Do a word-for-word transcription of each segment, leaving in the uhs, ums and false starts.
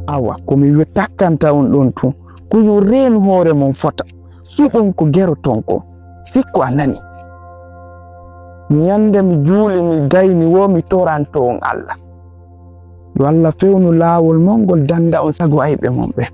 Awa, ko mi wi-, takkanta on ɗon tun, ko yo reenu hoore mon fota. Suɓon ko geroton kon. Sikko a nani. Ñande mi juuli, mi gayni wo, mi toranto on Allah. Yo Allah fewnu laawol mon ngol, danda on sago ayɓe mon ɓen.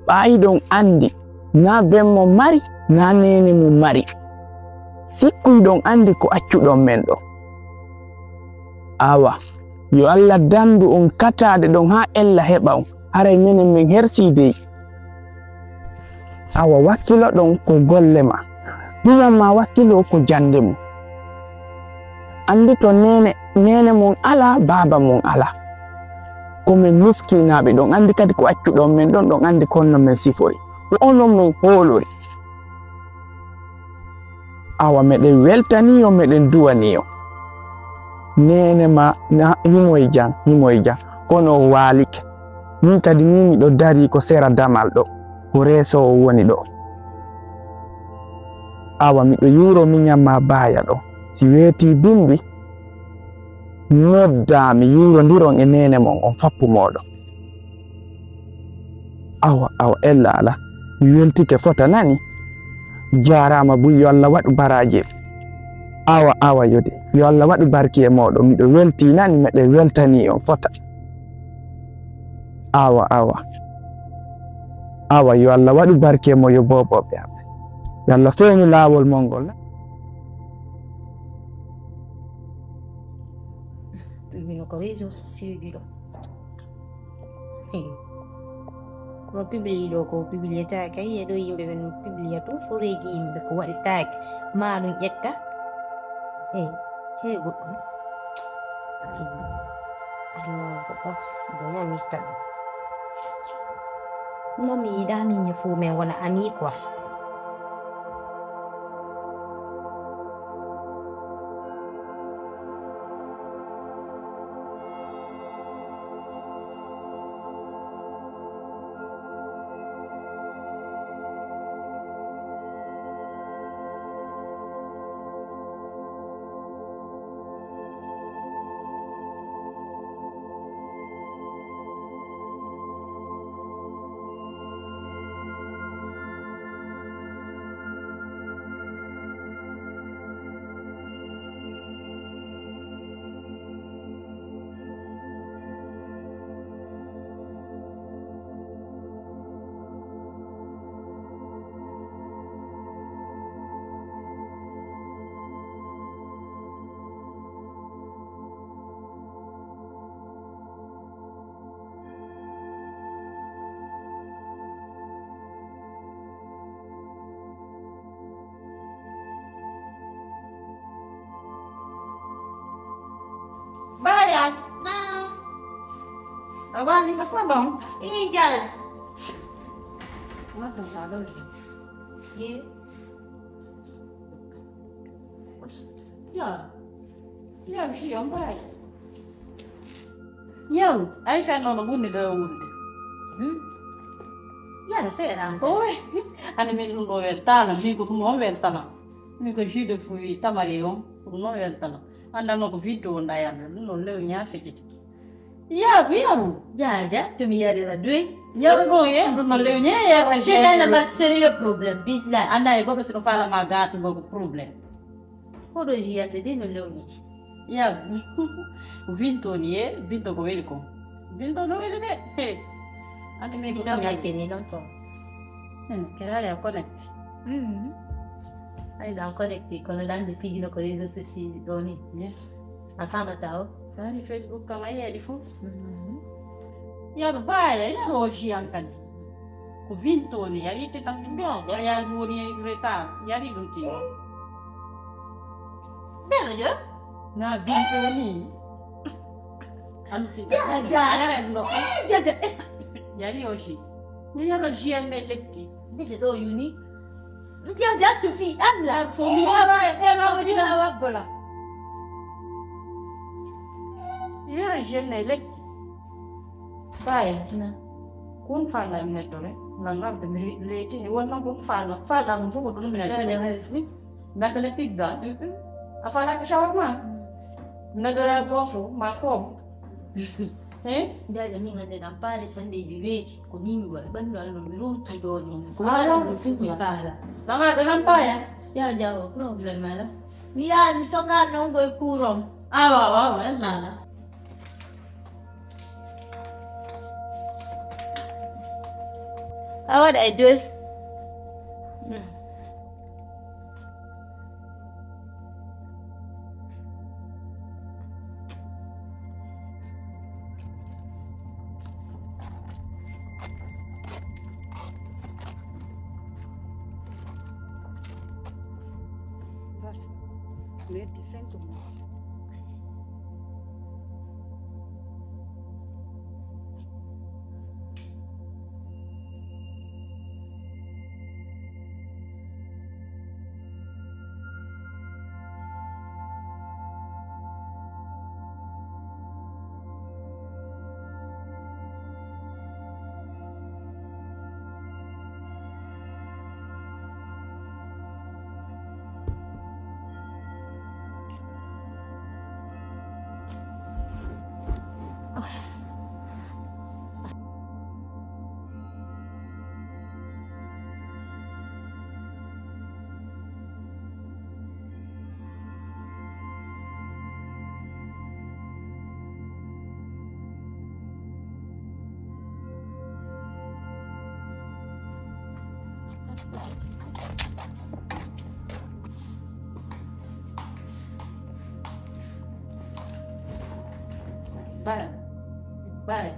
Ɓaayi ɗon andi, na ben mon mari, na neene mon mari. Sikkuy ɗon andi ko accuɗon men ɗon. Awa, yo Allah dandu on kataade ɗon haa ella heɓa on. Haray menen men hersii dey. Awa, wakkilo ɗon ko golle ma. Ɗumon ma wakkilo ko jannde mum. Anndi to neene, neene mon alaa, baaba mon alaa. Ko men miskinaaɓe, ɗon anndi kadi ko accuɗon men ɗon, ɗon anndi ko honno men sifori. Ko onon men hoolori. Awa, meɗen weltanii on, meɗen duwanii on. Neene ma, na, himo e jam, himo e jam. Kono o waalike. Min kadi ni miɗo darii ko sera damal ɗo. Ko reesoowo woni ɗo. Awa, miɗo yuuroo miñan maa Baaya ɗo. Si weetii bimbi, noddaa mi, yuurondiron e neene mon on fappu mooɗon. Awa, awa, ella alaa. Mi weltike fota nani. Jaaraama buy, yo Allah waɗu baraaji. Awa, awa, yo de. Yo Allah waɗu barki e mooɗon. Miɗo weltii nani, meɗen weltanii on fota. Awa, awa. Awa, yo Allah waɗu barki e mo, yo boobooɓe amen. Yo Allah fewnu laawol mon ngol. Ɗum hino ko réseau sociaux ji ɗo. Ko publié ɗo, ko publié taake. Ayi, ɗo yimɓe ɓen publié ɗum, foreeji yimɓe ko waɗi taake. Ma ɗum ƴetta. Hey, hey, goɗɗum. Allahu akbar. Ɗum o mirta ɗum. Non, mi yiɗaa min ñe fof men wona ami quoi. Baya. Naam. A wali ka salon? Ii, jal. Wasa salon. Ye. Ya. Ya, si on baya. Yaw, ay fen noon o ɓurni ɗo e wuurde. Hmm? Yaw, seeɗa. Oy, hannde min ɗum ɗo weltaama, min ko ɗum o weltaama. Min ko jus de fruit tamari on, ko ɗum o weltaama. Annda noon ko vidéo on ɗa yarde, ɗum ɗo lew ñaafe ɗiɗi. Yaw, yaw. Ja, ja, to mi yarira duy. Yaw, ɗum ɗo ye, ɗum ɗo lew ñe yarde. C'est dans le mal sérieux problème, billahi. Annda e goɗɗo si ɗum faala ma gaatu ngo ko problème. Oɗo jiyande de no lewliti. Yaw. Vinto ni e, vinto ko weli ko. Vinto no weli de. He. Ande mi ko kam yake ni non to. Hmm, kirare a connect. Hmm. Ay dan connect kono dan de pigi no ko réseaux sociaux do ni. Yes. A fama taw. Dari Facebook kama ye di fu. Hmm. Yaw baale, yaw o jiyan kan. Ko vinto ni, yari te tan. Ɗo, ɗo. A yari woni e retard, yari ɗum ti. Ɓeɗo jo? Na vinto ni. An ti. Ja, ja. Yari ɗum ɗo. Eh, ja, ja. Yari o ji. Mi yaro ji an ne lekki. Mbete ɗo yuni. Ja, ja, to fi Allah. Ko mi yaro e ɗo o ji na waggola. Yaro ji an ne lekki. Baye, na. Kun fala mi neɗɗo re, nan arde mi leyti, wonna kun fala, fala ɗum fof ko ɗum mi neɗɗo. Kala hay fi. Nakale pizza. Mm-mm. A fala ko shawarma. Mm. Neɗɗo re gofo, ma kom. Eh? Jaaja, min hannde ɗam paale sanndeeji weeti. Ko nii mi waɗi ɓanndu Allah, mi ronki ɗo ni. Ko haala ɗum fuu mi faala. Mama, ɓe kam paaya? Ya, jawo, problème ala. Mi yaha, mi sogaano on ko e courant. Awa, awa, awa, en nana. A waɗa e deux. Merdi cinq mois. Bye. Bye.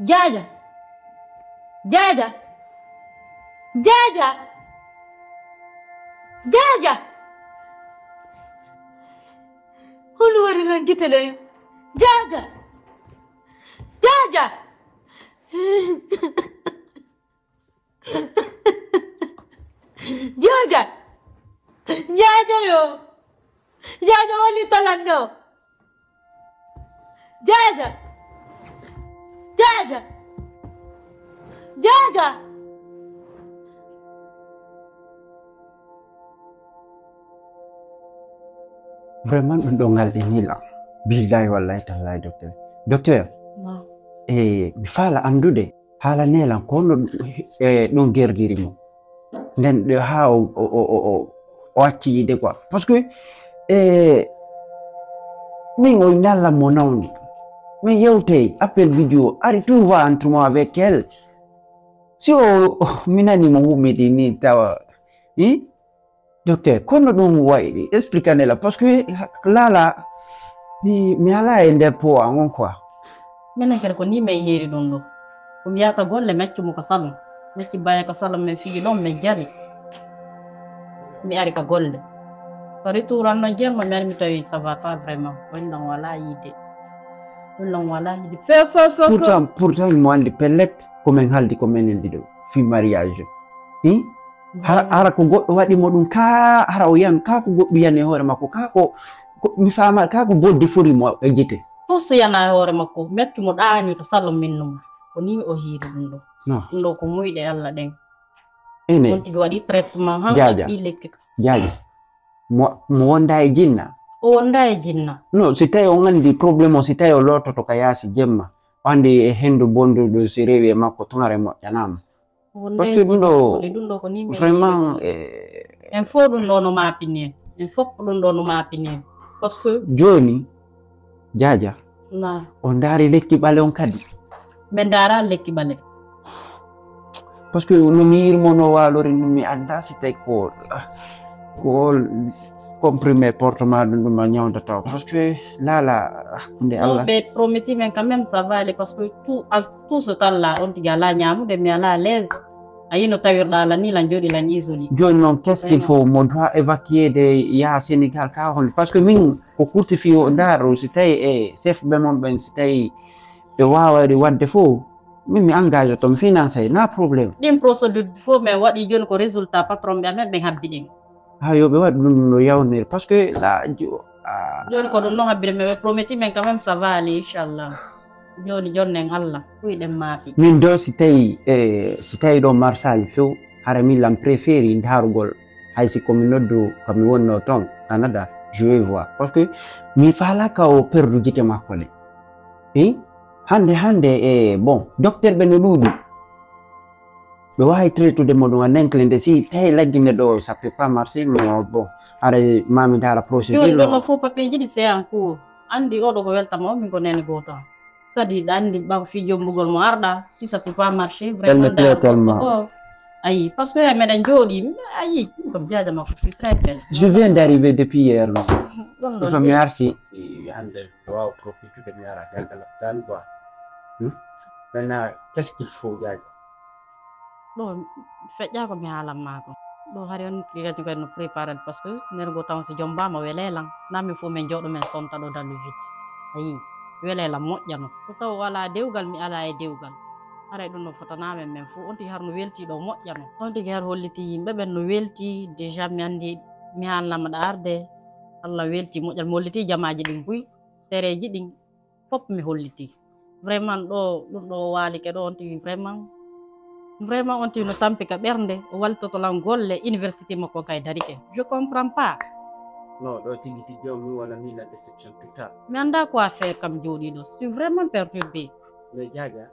Jaaja. Jaaja. Jaaja. Jaaja. Hol wari lan gite ɗe? Jaaja. Jaaja. Jaaja. Jaaja yo. Jaaja woni talanno. Jaaja. Jaaja. Jaaja. Vraiment ɗum ɗo ngalɗi ni lan. Billahi wallahi tallahi docteur. Docteur. E mi faala anndude haala nelan ko no e ɗum gerdiri mo. Nden ɗo ha o o o o o acci yide quoi. Parce que e min o nallan mo nawni. Min yewtey appel vidéo ari tout va entre moi avec elle. Si o mi nani mo wummidi ni tawa. Docteur, kono ɗum wayi expliquer nela parce que lala mi mi ala e nder po an on quoi. Minen kadi ko ni min heeri ɗum ɗo. Ko mi yahata golle mi accu mo ko salon. Mi acci baya ko salon min fiji ɗon min jari. Mi ari ka golle. Ko retour an non jemma mi ari mi tawi ça va pas vraiment. Ko ɗum ɗon wala yide. Ɗum ɗon wala yide. Few few few. Pourtant pourtant mo andi pellet ko min haldi ko minen ɗiɗo fi mariage. Hara ko goɗɗo waɗi mo ɗum ka hara o yan ka ko goɗɗo yani e hoore makko ka ko mi faama ka ko bodde fori mo e gite. Fof so yana e hoore makko mettu mo ɗaani ko salon min numa ko ni o hiiri ɗum ɗo. Ɗum ɗo ko muyɗe Allah ɗen. Ene. On tigi waɗi traitement han ɗi lekki ka. Jaaja. Mo wonda e jinna. O wonda e jinna. No si tawi on andi problème o si tawi o lototo ka yaasi jemma o andi e hendu bonduɗo si rewi e makko tun hara moƴƴanama. Parce que ɗum ɗo vraiment en fof ɗum ɗo no mapini en en fof ko ɗum ɗo no mapini en parce que joni jaaja na o ndaari lekki ɓale on kadi ɓe ndaara lekki ɓale parce que no mi yirmono waalori ɗum mi annda si tawi ko ko comprimé portement ɗum ɗum a ñawdata parce que laala hakkunde allah ɓe prometti men quand même ça va aller parce que tout tout ce temps là on tigi ala ñamude mi ala l'aise a yi no tawirɗa ala ni lan jooɗi lan isoli joni noon qu'est ce qu'il faut mo doit évacuer de yaha sénégal ka hol parce que min ko kurti fi o ndaro si tawi e chef ɓe mon ɓen si tawi ɓe wawade wadde fof min mi engage to mi finance na problème ɗin procédure fof min waɗi joni ko résultat patron ɓe amen ɓen habbi ɗin ha yo ɓe waɗ ɗum no yawniri parce que la joni ko ɗum ɗon habbire men ɓe prometti men quand même ça va aller inchallah joni jonnen allah ɗuyɗen maafi min do si tawi e si tawi ɗo marsali few hara min lan préféri darugol hay si komi noddu komi wonno ton canada je vais voir parce que mi falaka o perdu jite makko le i hande hande e bon docteur ɓe no ɗuuɗi ɓe wawi traitude mo ɗum a nenkle nde si tawi laggine ɗo ça peut pas marché mais bon ara mami dara procédure ɗo fof papier jiɗi c'est en cours andi oɗo ko weltama o min ko nene goto kadi ɗa andi ɓako fi jombugol mo arɗa si ça peut pas marché vraiment tellement ayi parce que meɗen jooɗi ayi ɗum ko jaaja makko fi très bien je viens d'arriver depuis hier non ɗum ɗo mi arti hande wawa profitude mi ara jagga loppital quoi maintenant qu'est ce qu'il faut jaaja ɗo feƴƴa ko mi haalan ma ko ɗo hari on kadi kadi no préparade par ce que nder go taw si jombama welelan na min fof min jooɗo min sonta ɗo dalu vite ayi welelan moƴƴano so taw o ala dewgal mi ala e dewgal haray ɗum no fotanamen min fof on tigi har no welti ɗo moƴƴano on tigi har holliti yimɓe ɓen no welti déjà mi andi mi haalnama ɗa arde allah welti moƴƴal mi holliti jamaji ɗin buy sereji ɗin fof mi holliti vraiment ɗo ɗum ɗo waalike ɗo on tigi vraiment vraiment on tigi no tampi ka ɓernde o wallitoto lan golle université makko kay darike je comprends pas non ɗo tigi tigi on mi wona min la déception total mi anda ko affaire kam jooɗiɗo suis vraiment perturbé mais jaaja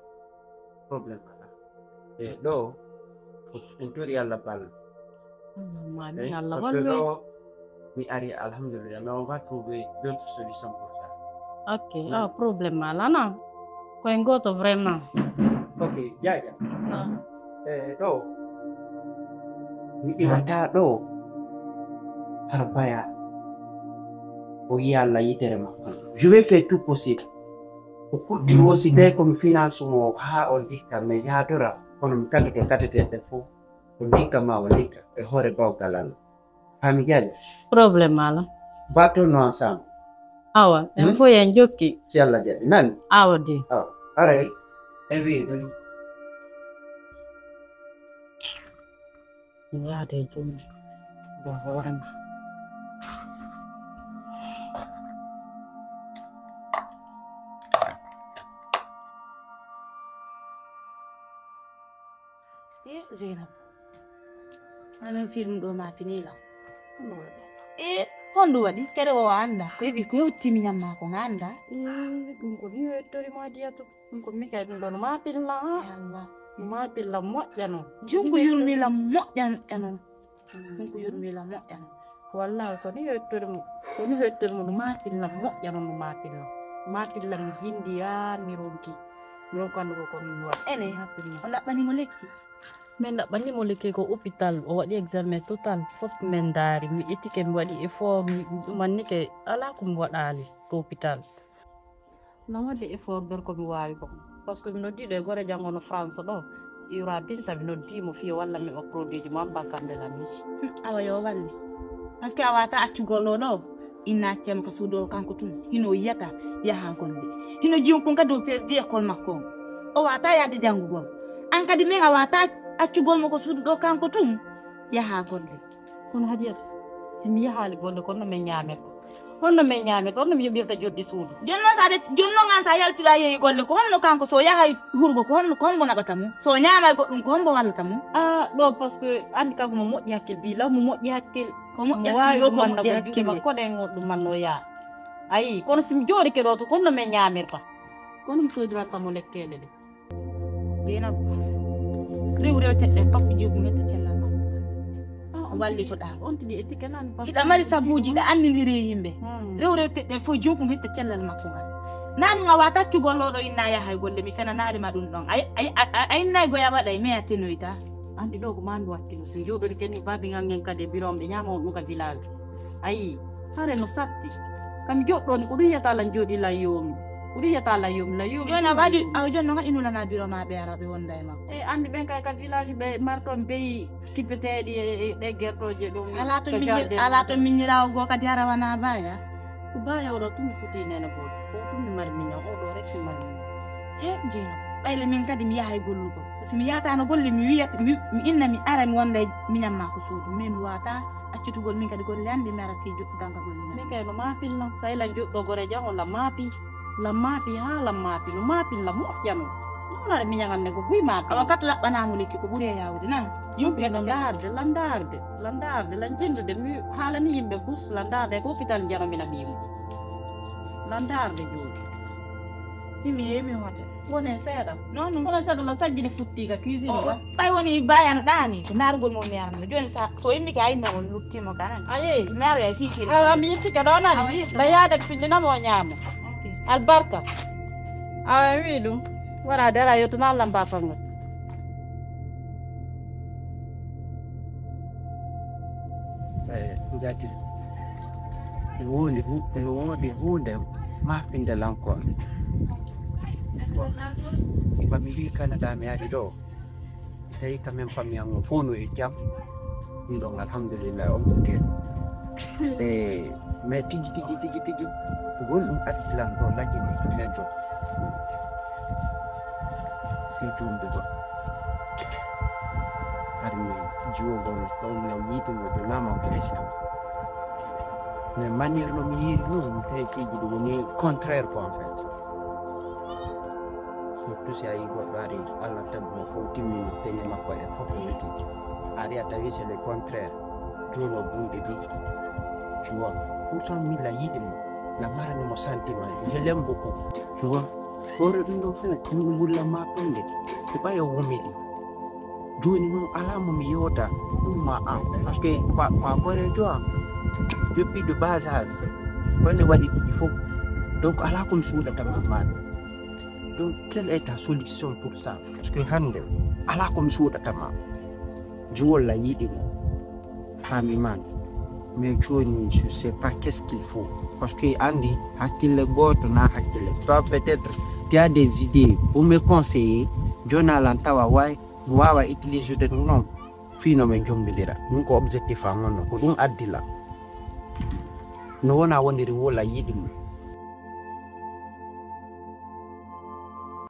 problème ala e ɗo en toɗi allah balla amin allah wallu mi ari alhamdulillah mais on va trouver d'autres solutions pour ça ok o problème alana koye goto vraiment ok jaaja e ɗo mi iwata ɗo har baya o yi allah yitere makko je vais faire tout possible Ko kuɗɗi woosi tawi ko mi finance mo haa o ndikka, mi yaadora, kono mi kaddoto kadeteeɗe fof, o ndikka ma o ndikka, e hoore bawgal Allah. Fami Jali. Problème ala. Bato no ensemble. Awa, en Hmm? fof en jokki. Si Allah jaɓi. Nani? Awa di. Awa. Aray. E wi. Yaade e jom. Bo hoore ma. E Zeynab. Anan film ɗo ma pinila. E honɗum waɗi? Kadi o anda. Ko heɓi ko hewtimi ñamma ko nga anda. Ɗum ko mi wettori ma diya to. Ɗum ko mi kay ɗum ɗo no ma pilla. Allah. No ma pilla moƴƴa non. Jum ko yurmila moƴƴa moƴƴa non. Ɗum ko yurmila moƴƴa non. Wallahi ko ni wettori mo. Ko ni wettori mo no ma pilla moƴƴa non no ma pilla. Ma pilla mi jindi ya mi ronki. Mi ronko andu ko ko mi waɗi. Ene. Ma pilla. O ɗaɓɓani mo lekki. Min ɗaɓɓani mo lekki ko hôpital, o waɗi examen total, fof min ndaari. Mi ƴettike, mi waɗi effort, mi ɗumannike, alaa ko mi waɗaali ko hôpital. No waɗi effort nder ko mi waawi ko. Parce que mi noddi ɗo e gore janngo no France ɗo, Iwra Binta, mi noddi mo fiyo walla mi o produit ji mo am bakkamɓe lan ni. Awa yo walle. Parce que a wata accugol ɗo ɗo. Inna accama ka suudu o kanko tun. Hino yiyata yaha golle. Hino jiyon kun kadi o perdi école makko on. O wata yaade janngugol. An kadi men a wata accugol mo ko suudu ɗo kanko tun. Yaha golle. Kono Hadiyata, si mi yahaali golle, kono no men ñaamirta? Honno men ñaamirta? Honno mi yoɓirta joddi suudu? Jonnon sa de, jonnon an sa yaltira yehi golle, ko honno kanko so yahay hurgo, ko honno, ko hombo naɓata mo? So ñaamay goɗɗum, ko hombo wallata mo? Ah, ɗo, parce que andi kanko mo moƴƴi hakkil, bi law mo moƴƴi hakkil. Ko moƴƴi hakkil, ko moƴƴi hakkil. Koɗen on ɗum manno yaa. Ayi, kono si mi jooɗike ɗo to, kono no men ñaamirta? Kono mi soodiratta mo lekkeele de. Jeynaba, rew rewte ɗen fof ko jogum hetta cellal makko. Ah, on wallitoɗaa. On tigi e tikke nan, parce que hiɗa mari sabuuji, hiɗa anndindiri e yimɓe. Hmm. Rew rewte ɗen fof jogum hetta cellal makko ngal. Naa ɗum a wata accugol ɗo inna yaha e golle, mi fenanaali ma ɗum ɗon. Ay, ay, a, a, a innay goya waɗa e meya tenoyta. Anndi ɗo ko maa mi wattino. Si jooɗori keni babi ngangen kadi e biro on ɓe ñaama on ɗum ka village. Ayi, hare no satti. Kam joɗɗo ni ko ɗum yiyata lan jooɗi lan yoomi. Ko ɗum yiyata lan yoomi, lan yoomi. Jooni a waɗi, awa jooni no ngaɗi nulana biro ma ɓe ara ɓe wonda e makko. E anndi ɓen kay ka village ɓe marton beyi kibbeteeɗi e, e ɗe gertooje ɗum. Ala to miñi-, ala to miñiraawo goo kadi ara wana baya. Ko baya oɗo tun mi suti nene gooto. Ko tun mi mari miñan, oɗo rek mi mari miñan. He, Jeynaba, ɓayle min kadi mi yahay gollugol. Si mi yahatano golle, mi wiyat, mi, mi inna, mi ara, mi wonda e miñan ma ko suudu. Mais mi wata accutugol min kadi golle hannde, mi ara fii joɗɗudanga golle. Min kay no maapil non, sa ila joɗɗo gore jam, o la maapi, la maapi, haa la maapi, no maapil la moƴƴano. No mara miñan anne ko buy maapi. Awa kat laɓɓanamo lekki ko ɓuri e yawude nan. Yumɓe no ndaarde, la ndaarde, la ndaarde, la jinndude. Mi haalani yimɓe fus, la ndaarde ko hôpital njano mina miimo. La ndaarde jooni. Himi yehi mi hote. Wonen seeɗa. Non, non. Wonen seeɗa la saggini futti ka cuisine. O, o, ɓay woni bayano ɗaani, ko ndaarugol mo mi arno. Jooni sa, so immi ke ayna on luttimo kanan. Ayi. Mi ari ay fii fii. Awa mi yetti ka ɗo nani. Awa yetti. La yaade ko findina mo ñaamo. Ok. Albarka. Awa mi wi ɗum. Wara dara yotto na lamba fango. Eh, jaati. No woodi hu-, no woodi huunde maapinde lan ko. Bon, ba mi wi Canada mi ari ɗo. Tawi quand même famille an o fof no e jam. Ɗum ɗon alhamdulillah, on ko guerre. E, mais tigi, tigi, tigi, tigi, ko honɗum addi lan ɗo lajjini men ɗo? Fii ɗum ɗo. Hari mi jiwogol ɗon no miitungo de lama ko essence. Mais manière no mi yiiri ɗum, mi tawi piiji ɗum woni contraire quoi en fait. Surtout si a yii goɗɗo ari, Allah tagi mo fof timmini peñe makko e fof ko weti. Ari a tawi c'est le contraire. Jono bunɗe ɗi. Tu vois. Pourtant min la yiɗi mo. La marani mo sentiment. Je l'aime beaucoup. Tu vois. Hoore ɗum ɗo fof, ɗum ɗum wulla ma tonde. Ko ɓayo wumidi. Jooni noon alaa mo mi yewta ɗum ma an. Parce que ko a, ko a goreejo am. Depuis de bas âge. Ko nde waɗi ɗi fof. Donc alaa ko mi suuɗata ma maɗa. Donc quelle est ta solution pour ça? Parce que hannde alaa ko mi suuɗata ma. Jiwol la yiɗi mo. Faami man. Mais jooni, je sais pas qu'est-ce qu'il faut. Parce que anndi, hakkille gooto na hakkille. Toi, peut-être, tu as des idées pour me conseiller. Jooni alan tawa way, mi waawa utiliser ɗum noon. Fii no min njombidira. Min ko objectif am on, ko ɗum addi lan. No wona woniri wula yiɗi mum.